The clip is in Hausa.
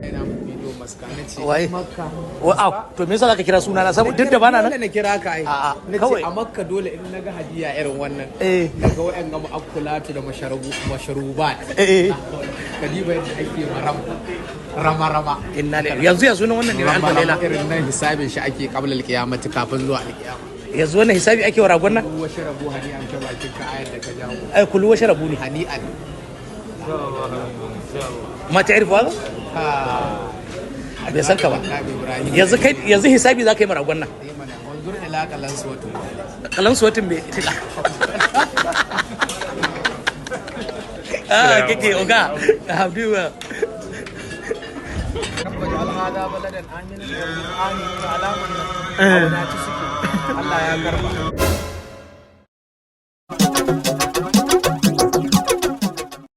Ina mu bidiyo maska na ce Waye? Makka. Wa au, to me yasa zaka kira suna na saboda duk da bana Dole nan? na kira ka ai. A'a, Na ce kawai. a Makka dole in naga hadiya irin wannan. Naga wa'yan gama akulatu da masharabu masharubat. Kadiba yadda ake maram rama rama. Inna lillahi. Yanzu ya sunan wannan ne Rama alfa lela. rama irin nan hisabin shi ake qabla alqiyamati, kafin zuwa alqiyama. Yanzu wannan hisabi ake wa ragon nan? Wa sharabu hani'an, ta bakin ka ayar da ka jawo. Ai kulu wa sharabu ne. Hani'an. Ma ta'rifu hada? Ha. Bai san ka ba. Annabi Ibrahim. Yanzu kai, yanzu hisabi zaka yi ma ragon nan. Eh mana, wanzur ila kalan suwatu. Kalan suwatin bai tila. Ah, kike oga. Abdu. Tabbata alhada baladan aminan wa alaman nan. Auna ci suke. Allah ya karba.